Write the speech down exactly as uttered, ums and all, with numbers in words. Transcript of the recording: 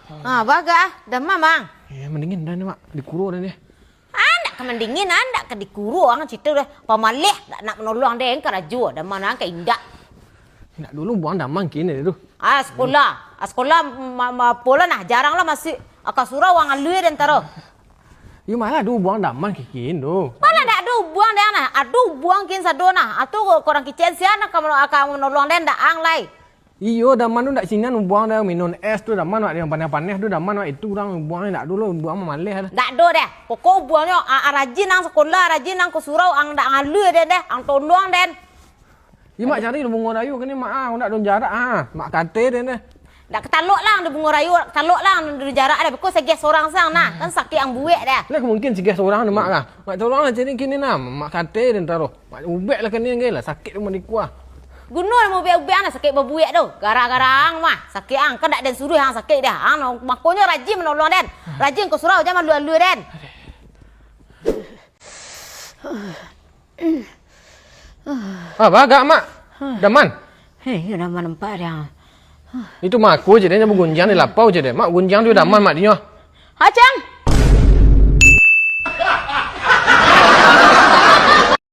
Ha, bagak ah. Damam, Mang. Eh, mandingin dah ni, Mak. Dikuro dah ni. Ah, ndak ka mandingin, ah, ndak ka dikuro, ang cito dah. Pamaleh, ndak nak manolong den, karajo. Damam, ang ka indak. Ndak dulu buang damam kini tu. Ah, sekolah. Ah, sekolah, ma-, ma-, apolah nah, jarang lah masuk. Aka surau ang alui den taro. Yo malah ado buang damam kikin tu. Malah ndak ado buang den nah. Ado buang kin sado nah. Atu ko-, korang kicen sia nah ka mano-, ka manolong den ndak ang lai. Iyo, damam tu ndak sinan buang den, minum es tu damam nak yang paneh-paneh tu damam nak itu urang buang ndak ado lo buang mamaleh dah. Ndak ado deh. Pokok buangnyo a-, a-, rajin ang sekolah, rajin ang ka surau, ang ndak ngalui den deh, ang tolong den. Iyo, Mak cari di bungo rayu kini, Mak, ah, ndak don jarak, ah. Mak kate den deh. Ndak katalok lang di bungo rayu, katalok lang di jarak deh. Beko segeh sorang sang nah, kan sakik ang buek deh. Lah mungkin segeh sorang ni, Mak, ah. Mak tolong lah cari kini nah, Mak kate den taro. Mak ubek lah kini ngai lah, sakik rumah di kuah. Guno lah ubek-ubek ang sakik babuek tu. Gara-gara ang mah, sakik ang, kan ndak den suruh ang sakik deh. Ang no-, makonyo rajin manolong den. Rajin ka surau, jan malu-alu den. Ah, bagak, Mak. Damam. Hei, iyo damam nampak deh. Itu mako je deh, nyo bagunjiang di lapau je deh. Mak gunjiang tu damam, Mak, dinyo. Acang,